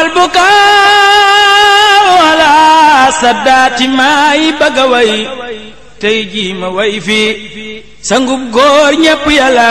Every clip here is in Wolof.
البكاء على سادات ماي بغوي تيجي ما way fi sangub góor ñépp yàlla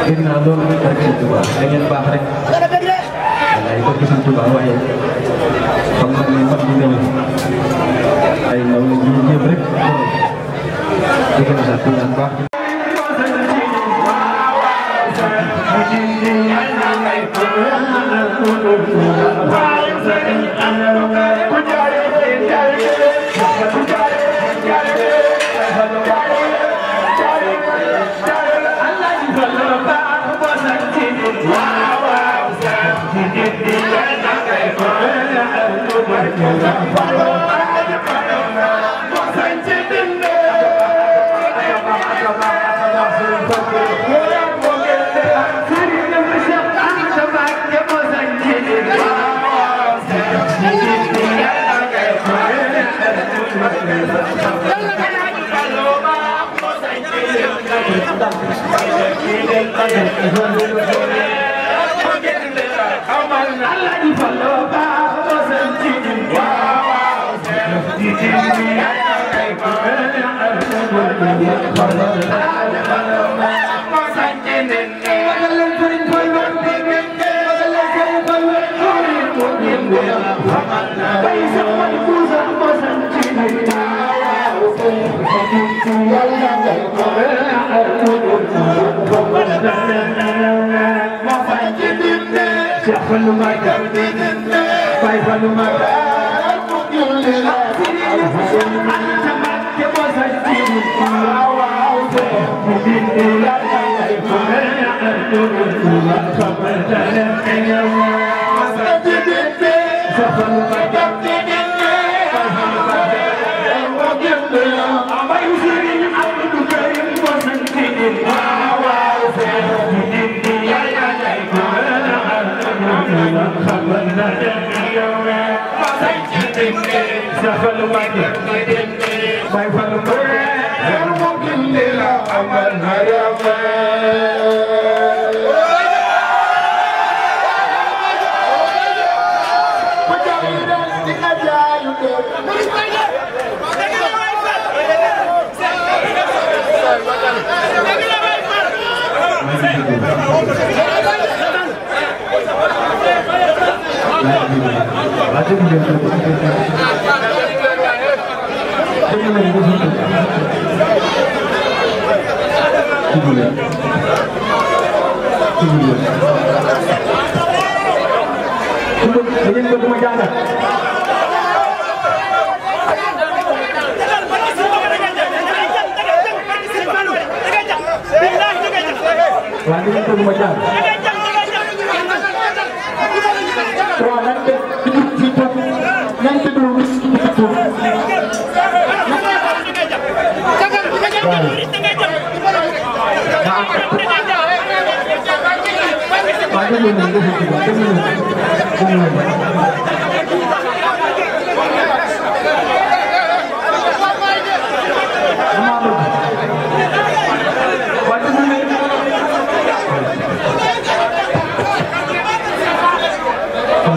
Ginnaaw loolu ñu ko ci Touba da ngeen baax rek wallaay ko ci Touba waaye xam nga ni mag ñu demee ay ndaw la ñu ñëpp rek dégg na sax ñu baax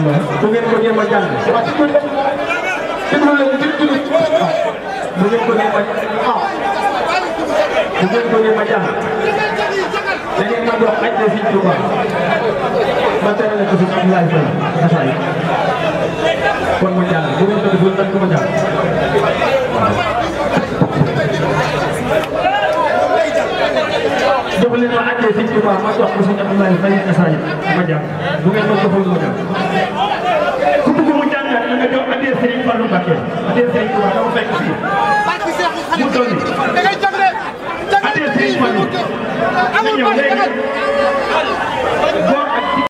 Allah bu ngeen ko jéem a jàng déglu leen bu ngeen ko jéem a bu ngeen ko jéem a jàng da ngeen ma jox aj de Sëriñ Tuuba ma tere la ko si Abdoulaye Faye asaay kon ma jàng bu ngeen ko deful nag ko ma jàng jox leen ma aj de Sëriñ Tuuba ma jox ko si Abdoulaye Faye asaay ma jàng bu ngeen ko deful ma jàng ku bëgg mu jàng nag nga jox aj de Sëriñ Fallu Mbacké aj de Sëriñ Tuuba dama fekk fii mu doon aj de Sëriñ Fallu